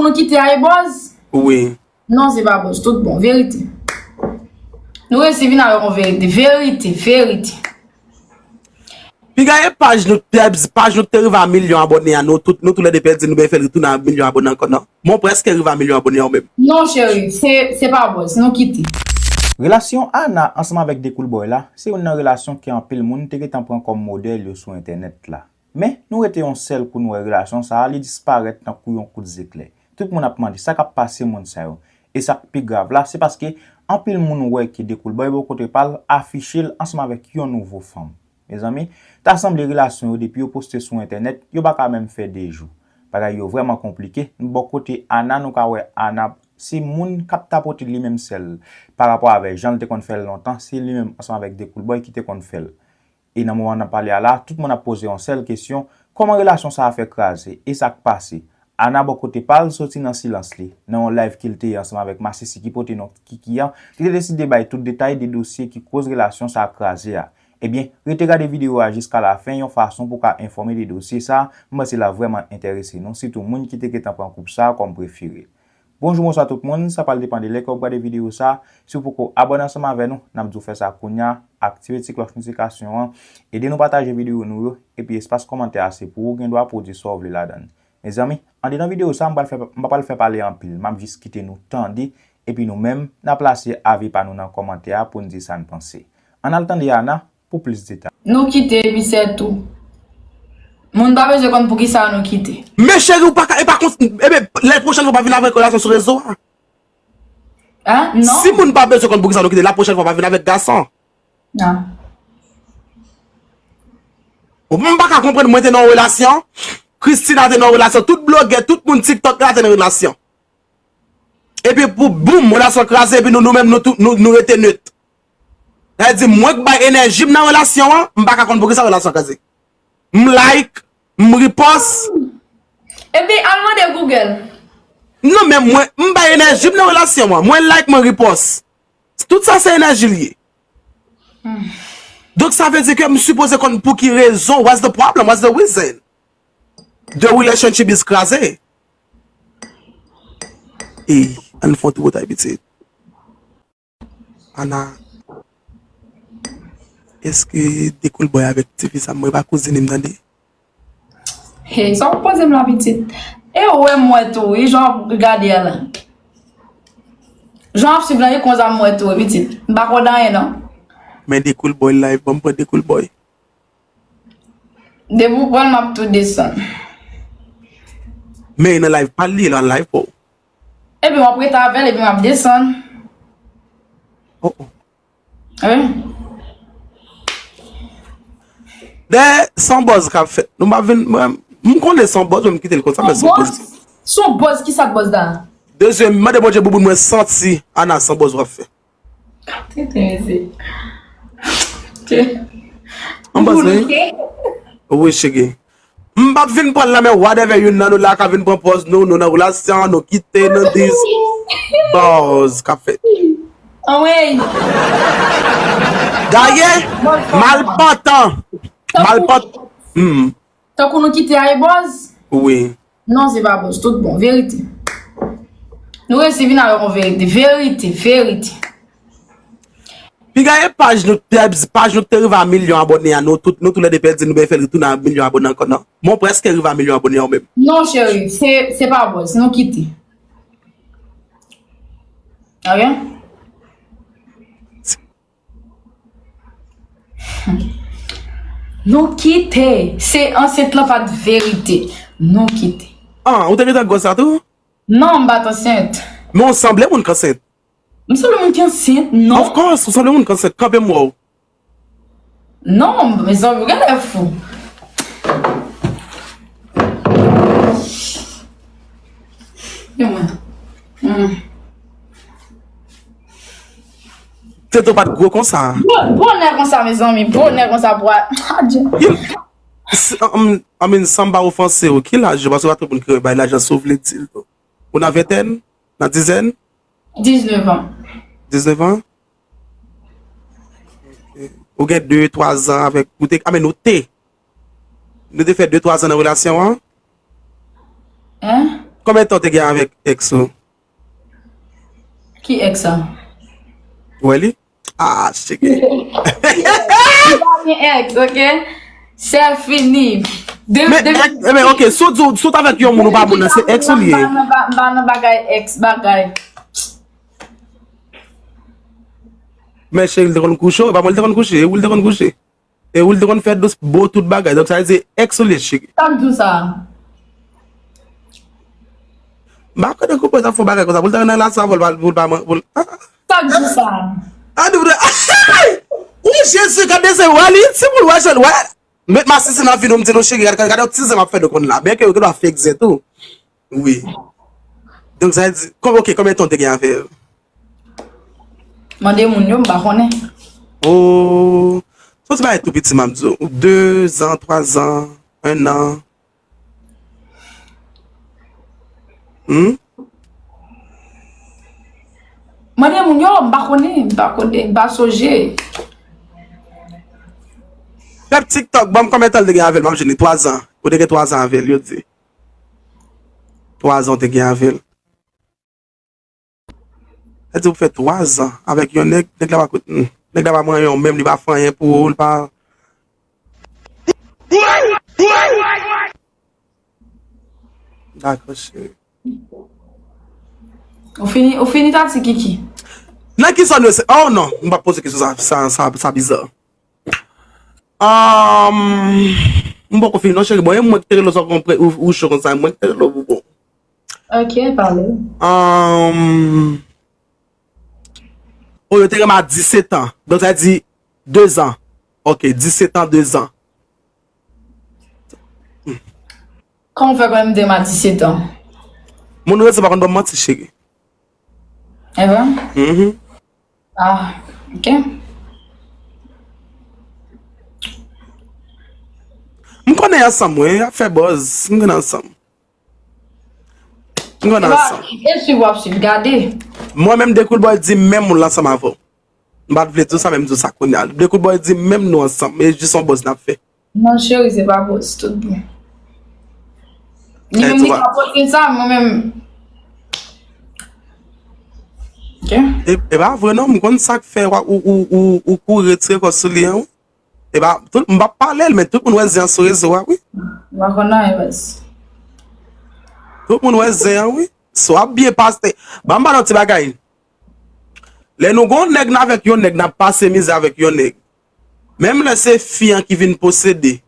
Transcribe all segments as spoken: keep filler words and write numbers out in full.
Nou kite a e bòz? Wi. Non, se pa bòz, tout bon, verite. Nou resi vin avèk yon verite, verite, verite. Piga e paj nou, paj nou te rive a milyon abòne a, nou tout, nou toulède pèdi, nou byen fè l retounen a milyon abòne ankò, non? Mwen prèske rive a milyon abòne a ou menm. Non, cheri, se, se pa bòz, nou kite. Relasyon Ana ansanm avèk Dekoul Boy la, se youn nan relasyon ke anpil moun te gentan pran kòm modèl yo sou entènèt la. Men, nou rete yon sèl kou n wè relasyon sa a, li disparèt tankou yon kout zeklè. Tout moun ap mande sa k ap pase moun sa yo. E sa k pi grav la, se paske anpil moun wè ke Dekoul Boy bò kote pa l afiche l ansanm avèk yon nouvo fanm. Mezanmi, ta sanble relasyon yo depi yo poste sou entènèt, yo pa ka menm fè de jou. Bagay yo vrèman konplike. Bò kote Ana, nou ka wè Ana se moun k ap tapote li menm sèl pa rapò avè jan l te konn fè l lontan, se li menm ansanm avèk Dekoul Boy ki te konn fè l. E nan moman n ap pale a la, tout moun ap poze yon sèl kesyon, kòman relasyon sa a fè kraze? E sa k pase? Ana bò kote pa l soti nan silans li, nan yon live ke l te ye ansanm avèk masisi ki pote non Kiki an, li te deside bay tout detay de dosye ki koz relasyon sa a kraze a. Ebyen, rete gade videyo a jiska lafen yon fason pou w ka enfòme de dosye sa a, m panse l ap vrèman enterese nou, sitou moun ki te gentan pran koup sa a kòm prefere. Bonjou, bonswa tout moun, sa pral depann de lè ke w ap gade videyo sa a. Si w poko abòne ansanm avè nou, n ap di w fè sa kounya, aktive ti klòch notifikasyon an, ede nou pataje videyo nou yo, epi espas kòmantè a se pou ou, gen dwa pwodui sa w vle ladan l. Mezanmi, andedan videyo sa a, m pral fè, m pa pral fè pale anpil, m ap jis kite nou tande, epi nou menm, n a plase avi pa nou nan kòmantè a pou n di sa n panse. Ann al tande Ana, pou plis detay. Nou kite epi se tou. Moun pa bezwen konn poukisa nou kite. Men cheri, ou pa ka, e pa konn, ebyen, lè pwochèn fwa pa vin avèk relasyon sou rezo a. Hein? Non. Si moun pa bezwen konn poukisa nou kite, la pwochèn fwa pa vin avèk gason. Non. M pa ka konprann, mwen te nan yon relasyon, Christina te nan yon relasyon, tout blogè, tout moun TikTok la te nan relasyon. Epi pou boum, relasyon kraze, epi nou, nou menm, nou, tou- nou, nou rete net. Sa vle di, mwen k bay enèji m nan relasyon an, m pa ka konn poukisa relasyon an kraze. M like, m repost. Epi, al mande Google. Non, men mwen, m bay enèji m nan relasyon an. Mwen like, mwen repost. Tout sa se enèji l ye. Donk, sa vle di ke m sipoze konn pou ki rezon, what's the problem, what's the reason? The relationship is kraze. E, ann fè yon ti botay pitit. Ana, èske Dekoul Boy avèk tifi sa, mwen pa kouzin li m tande? Hey, sa w poze m la, pitit? E ou wè m wè tou, wi, jan w ap gade a la. Jan w ap swiv la, e konsa m wè tou, wi, pitit. M pa konn anyen, non. Men Dekoul Boy live, ban m pran Dekoul Boy. Depi w pran l, m ap tou desann. Men nan live pa l li ye, nan live pa w. Epi w ap rete avè l, epi m ap desann. Oh, oh. Wi. Dèyè, se yon buzz k ap fèt. Nou pa vin, mwen, m konnen se yon buzz, men m kite l konsa, men se yon buzz. Buzz? Se yon buzz, kisa k buzz la? Dezye, mande Bondye bouboun mwen santi Ana se yon buzz w ap fè. Tete, mesye. Yon buzz, wi. Wi, cheri. M p ap vin pran l nan men whatever youn nan nou la ka vin pran pòz nou, nou nan relasyon, nou kite, nou dis. Buzz k ap fèt. Anmwey. Dayè, malpantan. Malpant. Hmm. Tankou nou kite a e bòz? Wi. Non, se pa bòz, tout bon, verite. Nou resi vin avèk yon verite, verite, verite. Piga e paj nou, paj nou te rive a milyon abòne a, nou tout, nou toulède pèdi, nou byen fè l retounen a milyon abòne ankò, non? Mwen prèske rive a milyon abòne a ou menm. Non, cheri, se, se pa bòz, nou kite. Ok? Nou kite. Se ansent lan pa t verite. Nou kite. Ah, ou te gentan gwòs la tou? Non, m pa t ansent. Men w sanble moun k ansent. M sanble moun ki ansent, non. Of course, ou sanble moun k ansent. Kanpe m wè w. Non, mezanmi, ou genlè fou. E mwen. Hmm. Tete w pa t gwo konsa. Bon, bonè konsa, mezanmi, bonè konsa, bwa. Adye. I mean, san m pa ofanse w, ki laj ou? Paske pa tout moun ki bay laj la, si w vle di l tou. Ou nan ventèn? Nan dizèn? Diznèf an. Diznèf an? Ok. Ou gen de, twa zan avèk, ou te, I mean, ou te. Nou te fè de, twa zan nan relasyon an? Hein? Konbyen tan w te gen avèk ex ou? Ki ex sa? Ou wè li? Ah, cheke. Li pa gen ex, ok? Se fini. De, Men, de, ex, men ok, si w di w, si w t avèk yon moun ou pa moun nan, se ex ou li ye. M pa nan ba- m pa nan bagay ex, bagay. Men cheri, li te konn kouche w, e pa mwen li te konn kouche, e ou li te konn kouche. E ou li te konn fè dous bo tout bagay. Donk sa vle di ex ou li ye, cheri. Sa k di w sa? M pa konnen koupe sa fò bagay konsa. Pou l te nan relasyon avè w, pou l pa pou l pa pou l. Ah, Sa k di w sa? Ah, nou vre. Oh, Jezi, gade se wè li, si pou l wè, jèn wè. Met masisi nan vi nou, m di nou cheri, gade gade yon ti zen m ap fè nou konn la. Byen ke yo gen dwa fè egzè tou. Wi. Donk sa vle di, kon- ok, konbyen tan w te gen avè l? Mande moun yo, m pa konnen. Oh, se yon ti bagay tou piti m ap di w. De zan, twa zan, en an. Hmm? Mande moun yo, m pa konnen, m pa konnen, m pa sonje. Pèp TikTok, ban m konbyen tan l te gen avè l, m ap jwenn li. Twa zan. Ou te gen twa zan avè l, yo di. Twa zan w te gen avè l. Sa di ou fè twa zan avèk yon nèg, nèg la pa kout, hmm, nèg la pa manyen w menm, li pa fè anyen pou ou, li pa. Dakò, cheri. Ou fini, ou fini ta ti Kiki. Nan ki zòn yo se? Oh non, m pa poze kesyon sa, sa, sa, sa biza. Um, m poko fini non cheri. Bon, e mwen ki te rele w sa konpre ou, ou cho konsa, e mwen ki te rele w pou bon. Ok, pale. Um, oh, yo te renmen a disèt an. Donk sa di de zan. Ok, disèt an, de zan. Kòman w fè konnen m te renmen a disèt an? Moun rete pa konn ban m manti, cheri. E vre? Mhm. Ah, ok. M konnen ansanm, wi, y ap fè buzz. M konnen ansanm. M konnen ansanm. E swiv w ap swiv, gade. Mwen menm, Dekoul Boy di menm moun ansanm avè w. M pa t vle di w sa, men m di w sa kounye a. Dekoul Boy di menm nou ansanm, e jis yon buzz n ap fè. Non, cheri, se pa buzz, tout bon. Li Eh, menm tou li va. Ka poste sa, mwen menm. Ok. E, e pa vre non, m konn sa k fè wa- ou, ou, ou, ou kouri retire kò sou li an, wi. E pa, tout, m p ap pale l, men tout moun wè zen an sou rezo a, wi. M pa konn anyen, baz. Tout moun wè zen an, wi. So ap byen pase. Ban m ba nou ti bagay. Lè nou gon nèg nan avèk yon nèg, n ap pase mizè avèk yon nèg. Menm lè se fi an ki vin posede,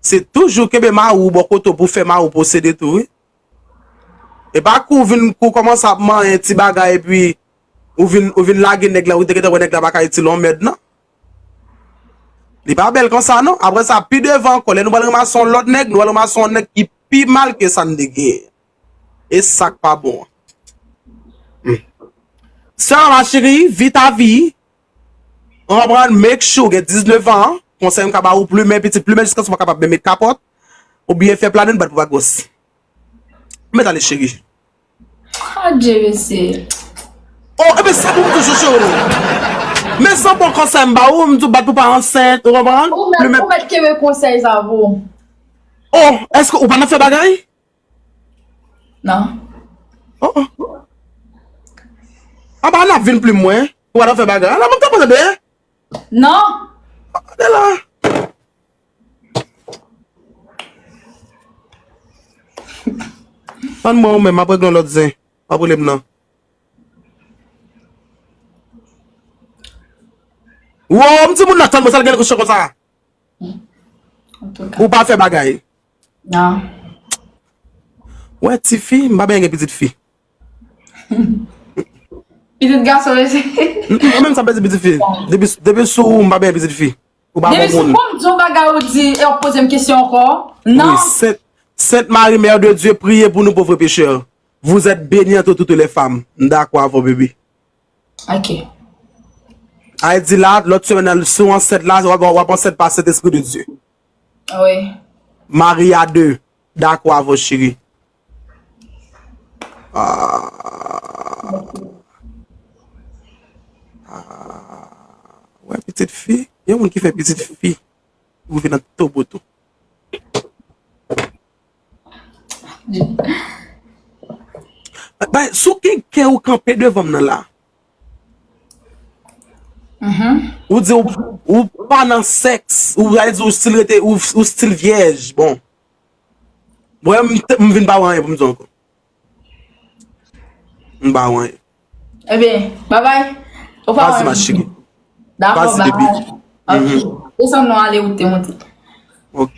se toujou kenbe mari w bò kote w pou fè mari w posede tou, wi. E pa kou w vin, kou w kòmanse ap manyen ti bagay epi ou vin, ou vin lage nèg la, ou te gentan wè nèg la pa ka itil yon mèd, non. Li pa bèl konsa, non. Apre sa, pi devan ankò, lè nou pral ranmase yon lòt nèg, nou pral ranmase yon nèg ki pi mal ke sa n te genyen. E sa k pa bon an. Hmm. Sè ma cheri, vi ta vi. Ou konprann, make sure ou gen diznèf an, konsèy m ka ba ou, plimen pitit, plimen jiskaske w pa kapab menm met kapòt, oubyen fè planin, bat pou pa gwòs. Mèt ale cheri. Adje, mesye. Oh, ebyen se pou m toujou cheri. Men se bon konsèy m ba ou, m di w bat pou pa ansent, ou konprann? Ou mèt, ou mèt kenbe konsèy sa pou. Oh, èske ou pa nan fè bagay? Non. Oh, oh. Anba n ap vin plim mwen. Ou pa nan fè bagay. Ala, mwen t ap tande. Non. Gade la. Tann mwen ou menm, m ap regle yon lòt zen. M ap rele m nan. Wo, m di moun nan tann mwen, sa l gen kouche konsa. Antouka. Ou pa fè bagay. Non. Wè, tifi, m pa bezwen gen pitit fi. Pitit gason, mesye. Mwen menm sa m bezwen pitit fi. Depi, depi sou ou, m pa bezwen pitit fi. Ou pa Depi bon sou moun. Kòm di yon bagay ou di, e w ap poze m kesyon ankò. Non. Oui, Sainte, Sainte Marie, Mère de Dieu, priez pour nous pauvres pécheurs. Vous êtes bénie entre toutes les femmes. M dakò avè w, bebe. Ok. Ay di la, lòt semèn nan, si w ansent la, w ap, w ap ansent pa Sentespri de Dye. Wi. Maria de, dakò avè w, cheri. Ah. Ah. Wè, pitit fi, yon moun ki fè pitit fi, ou vin nan toboto. Bay, sou ki kè ou kanpe devan m nan la? Ou di ou, ou pa nan sèks, ou va di ou still rete, ou, ou still vyèj. Bon. Mwen, m, m vin pa wè anyen pou m di ankò. M pa wè anyen. Ebyen, babay. Ou pa Vas-y, ma chérie. Dakò, Vas-y, babay. Baby. Ok. Desann non, ale ou te monte. Ok.